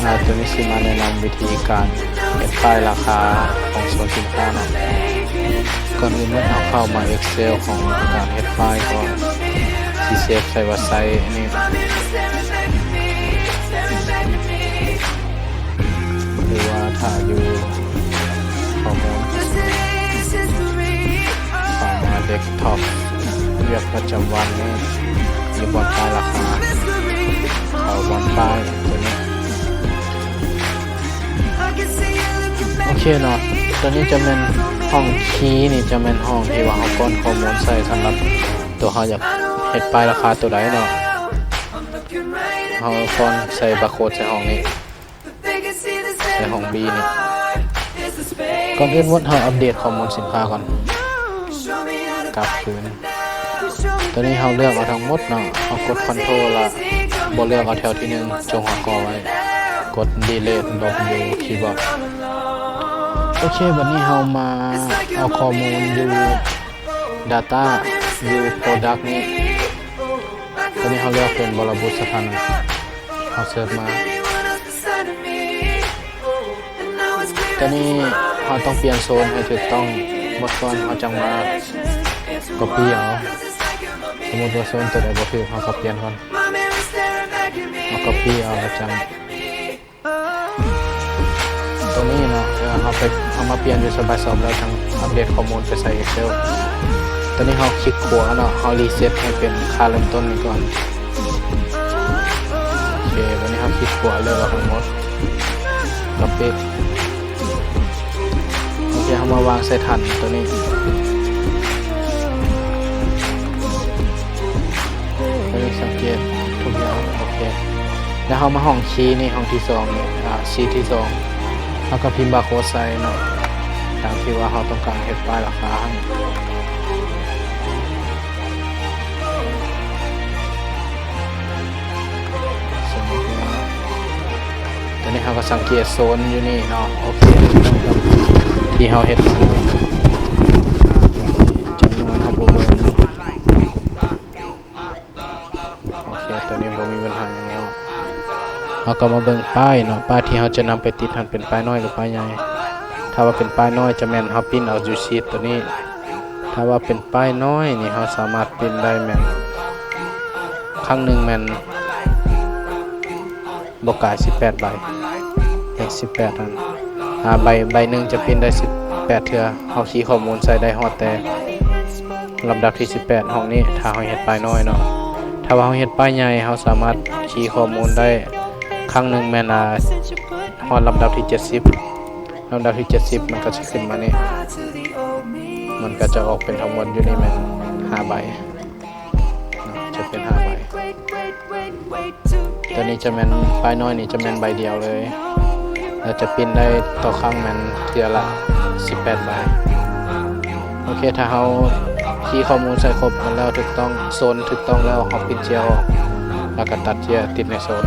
ອາ ໂຕນີ້ຊິມາແນະນຳວິທີການເຮັດປ້າຍລາຄາຂອງໂຊນສິນຄ້າເນາະ. ກ່ອນອື່ນໝົດເຮົາເຂົ້າມາ Excel ຂອງການເຮັດປ້າຍກ່ອນ ຊິເຊບໃສ່ວ່າໄຊນີ້ ຫຼືວ່າຖ້າຢູ່ຂໍ້ມູນ ເຂົ້າມາ Desktop ວຽກປະຈຳວັນນີ້ ຢູ່ບ່ອນປ້າຍລາຄາ ເຂົ້າບ່ອນປ້າຍໂຕນີ້. ໂອເຄເນາະ ໂຕນີ້ຈະແມ່ນຫ້ອງຄີນີ້ ຈະແມ່ນຫ້ອງທີ່ວ່າເຮົາປ້ອນຂໍ້ມູນໃສ່ສຳລັບໂຕເຮົາຢາກເຮັດປ້າຍລາຄາໂຕໃດເນາະ. ເຮົາປ້ອນໃສ່ບາໂຄດໃສ່ຫ້ອງນີ້ ໃສ່ຫ້ອງບີນີ້. ກ່ອນອື່ນໝົດເຮົາອັບເດດຂໍ້ມູນສິນຄ້າກ່ອນ ກັບຄືນ. ຕອນນີ້ເຮົາເລືອກເອົາທັງໝົດເນາະ ເຮົາກົດ Ctrl ລະບໍ່ເລືອກເອົາແຖວທີໜຶ່ງ ຈົ່ງຫາກໍໄວ້ ກົດ Delete ລົບຢູ່ຄີບອດ. ໂອເຄ ບັດນີ້ເຮົາມາເອົາຂໍ້ມູນຢູ່ Data ຢູ່ Product ນີ້. ຕອນນີ້ເຮົາເລືອກເປັນ Borabus Satang ເຮົາເສີດມາ. ຕອນນີ້ເຮົາຕ້ອງປ່ຽນໂຊນໃຫ້ຖືກຕ້ອງໝົດກ່ອນ ເຮົາຈັ່ງມາ Copy ເອົາ. ສົມມຸດວ່າໂຊນໂຕໃດບໍ່ຖືກ ເຮົາກໍປ່ຽນກ່ອນ ເຮົາ Copy ເອົາ ແລ້ວຈັ່ງ ໂຕນີ້ເນາະ ເອີ ເຮົາໄປ ເຮົາມາປ່ຽນຢູ່ສະບາຍຊອບແລ້ວ ຈັ່ງອັບເດດຂໍ້ມູນໄປໃສ່ Excel. ຕອນນີ້ເຮົາຄລິກຂວາເນາະ ເຮົາ Reset ໃຫ້ເປັນຄ່າເລີ່ມຕົ້ນນີ້ກ່ອນ. ໂອເຄ ບັດນີ້ເຮົາຄລິກຂວາເລືອກເອົາທັງໝົດ Copy. ໂອເຄ ເຮົາມາວາງໃສ່ຖັນໂຕນີ້ ໂຕນີ້ສັງເກດທຸກຢ່າງ. ໂອເຄ ແລ້ວເຮົາມາຫ້ອງຄີນີ້ ຫ້ອງທີສອງນີ້ ອາ ຊີດທີສອງ ເຮົາກໍພິມບາໂຄດໃສ່ເນາະ ຕາມທີ່ວ່າເຮົາຕ້ອງການເຮັດປ້າຍລາຄາໃຫ້. ສົມມຸດວ່າ ຕອນນີ້ເຮົາກໍສັງເກດໂຊນຢູ່ນີ້ເນາະ. ໂອເຄ ທີ່ເຮົາເຮັດ ຈຳນວນເຮົາບໍ່ເບິ່ງ. ໂອເຄ ຕອນນີ້ບໍ່ມີບັນຫາຫຍັງແລ້ວ. ເຮົາກໍມາເບິ່ງປ້າຍເນາະ ປ້າຍທີ່ເຮົາຈະນຳໄປຕິດຫັ້ນເປັນປ້າຍນ້ອຍ ຫຼື ປ້າຍໃຫຍ່. ຖ້າວ່າເປັນປ້າຍນ້ອຍຈະແມ່ນເຮົາປິ່ນເອົາຢູ່ຊີດໂຕນີ້. ຖ້າວ່າເປັນປ້າຍນ້ອຍນີ້ ເຮົາສາມາດປິ່ນໄດ້ແມ່ນຄັ້ງໜຶ່ງແມ່ນບໍ່ກາຍສິບແປດໃບ ເລກສິບແປດຫັ້ນ ອາ ໃບ ໃບໜຶ່ງຈະປິ່ນໄດ້ສິບແປດເທື່ອ. ເຮົາຄີຂໍ້ມູນໃສ່ໄດ້ຮອດແຕ່ລຳດັບທີສິບແປດ ຫ້ອງນີ້ ຖ້າເຮົາເຮັດປ້າຍນ້ອຍເນາະ. ຖ້າວ່າເຮົາເຮັດປ້າຍໃຫຍ່ ເຮົາສາມາດຄີຂໍ້ມູນໄດ້ຄັ້ງໜຶ່ງແມ່ນ ອາ ຮອດລຳດັບທີເຈັດສິບ ລຳດັບທີເຈັດສິບ ມັນກໍຈະຂຶ້ນມານີ້ ມັນກໍຈະອອກເປັນທັງໝົດຢູ່ນີ້ແມ່ນຫ້າໃບ ຈະເປັນຫ້າໃບ. ຕົວນີ້ຈະແມ່ນປ້າຍນ້ອຍນີ້ຈະແມ່ນໃບດຽວເລີຍ ແລ້ວຈະປິ່ນໄດ້ຕໍ່ຄັ້ງແມ່ນເທື່ອລະສິບແປດໃບ. ໂອເຄ ຖ້າເຮົາຄີຂໍ້ມູນໃສ່ຄົບໝົດແລ້ວ ຖືກຕ້ອງ ໂຊນຖືກຕ້ອງແລ້ວ ເຮົາປິ່ນເຈ້ຍອອກ ແລ້ວກໍຕັດເຈ້ຍຕິດໃນໂຊນ.